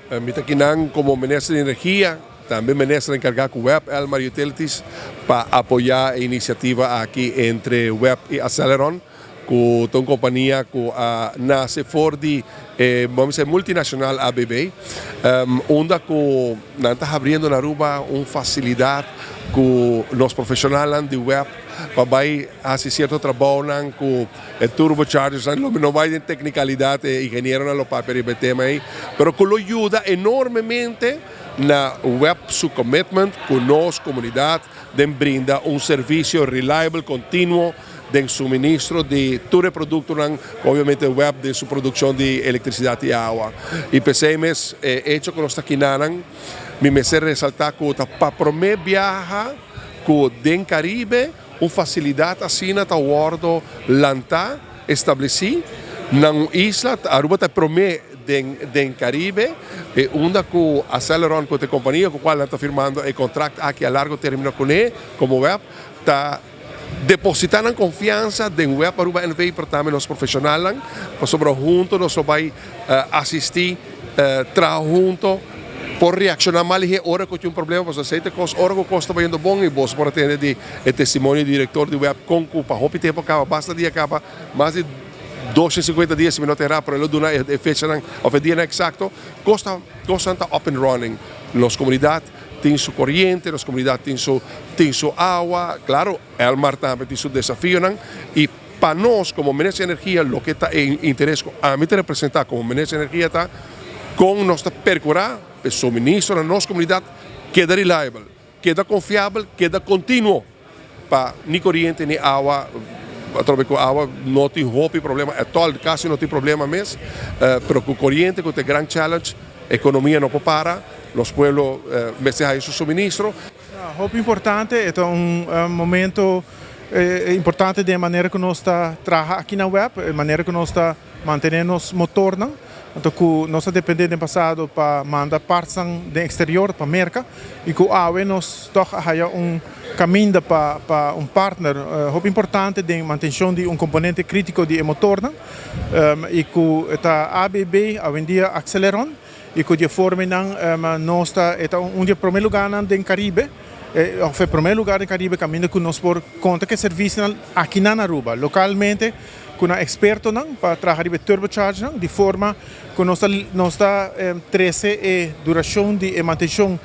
Mi ta akinan komo Minister di Energia, tambe Minister enkargá ku web, Elmar Utilities, pa apoyá e inisiativa aki entre web i Aceleron, ku ta un kompania ku a nase for di e, bo bisa, e multinashonal ABB, unda ku nan ta habriendo na Aruba un fasilidat ku nos profeshonalnan di web pa bai hasi sierto trabounan ku E turbochargersnan lo no bai den teknikalidat, e ingenieronan lo papia riba e tema ei, pero ku lo yuda enormemente na web su commitment ku nos komunidat den brinda un servisio reliable, kontinuo den suministro di tur e produktonan ku obviamente web den su produkshon di elektrisidat i awa. I p'esei mes e echo ku nos ta kinanan mi mester resalta ku ta pa promé biaha ku den Karibe, Un facilidad asina ta wordo lanta, estableci, na un isla. Aruba ta e prome den den Caribe, e unda cu Aceleron, cu ta e compania cu cual nan ta firmando e contract aki a largo termino cune, como web, ta deposita nan confiansa den web Aruba NV. pero tambe nos profesionalnan, pasobra hunto nos lo bay asisti, traha hunto, por reacciona mal lihe ora cu tin un problema, pasobra esey ta e cos, ora cu cos ta bayendo bon y bos por a tende di e testimonio di director di web con cu pa hopi tempo caba, basta dia caba, mas di 250 dia si mi no ta era, pero e lo duna e fechanan of e dianan exacto, cos ta, cosnan ta up and running, nos comunidad tin su coriente, nos comunidad tin su, tin su awa, claro Elmar tambe tin su desafionan y. Pa nos komo Minister di Energia loke ta e interes ku ami ta representá komo Minister di Energia ta kon nos ta perkurá pa e suministro na nos komunidat keda reliable, keda konfiabel, keda kontinuo pa ni koriente ni awa, atrobe ku awa no tin hopi problema ètòl, kasi no tin problema mes, pero ku koriente ku ta e gran challenge, ekonomia no por para, nos pueblo mester haya su suministro. Hopi importante, e ta un momento importante den e manera ku nos ta traha aki na web, e manera ku nos ta mantené nos motornan, anto ku nos a dependé den pasado pa manda partsnan den eksterior pa Merka i ku awe nos tòg a haya un kaminda pa pa un partner hopi importante den mantenshon di un komponente krítiko di e motornan i ku ta ABB, awendia Accelleron. I ku di e formenan nos ta e ta un di e promé lugánan den Karibe, òf e promé lugá den Karibe kaminda ku nos por konta ku e servisionan akinan na Aruba, lokalmente ku nan ekspertonan pa traha riba e turbochargernan di forma ku nos ta nos ta trese e durashon di e mantenshon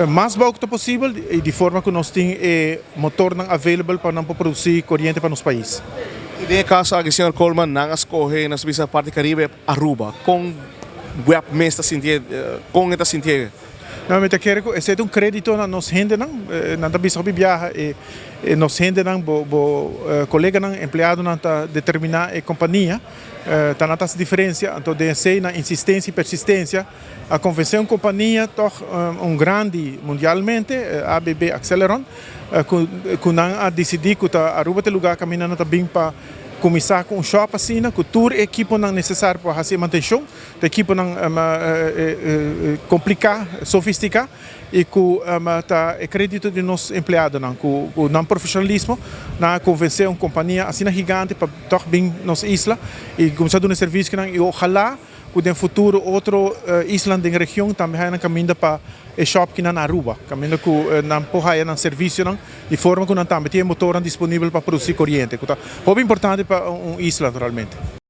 mas bou ku ta posibel i di forma ku nos tin e motornan available pa nan por produsí koriente pa nos pais. I den e kaso aki señor Koolman nan a skohe nos bisa parti Karibe Aruba kon web mes ta sintié, kon e ta sintié? No, mi ta kere ku esei ta un kredito na nos hendenan. Nan ta bisa hopi biaha e nos hendenan, bo bo koleganan, empleadonan ta determiná e kompania, ta nan ta hasi diferensia. Anto den esei nan insistensia i persistensia a konvensé un kompania tòg un grandi mundialmente, ABB Accelleron, ku ku nan a disidí ku ta Aruba ta e lugá kaminda nan ta bin pa Kuminsá ku un shòp asina ku tur e ekiponan nesesario pa hasi e mantenshon, ta ekiponan kompliká, sofistiká i ku ta e kredito di nos empleadonan ku nan profeshonalismo nan a konvensé un kompania asina gigante pa tòg bin nos isla i kuminsá duna e servisionan i ojalá ku den futuro otro islan den region tambe haya nan kaminda pa e shop kinan na Aruba, kaminda ku nan por haya nan servisionan di forma ku nan tambe tin e motornan disponibel pa produsi koriente, ku ta hopi importante pa un isla naturalmente.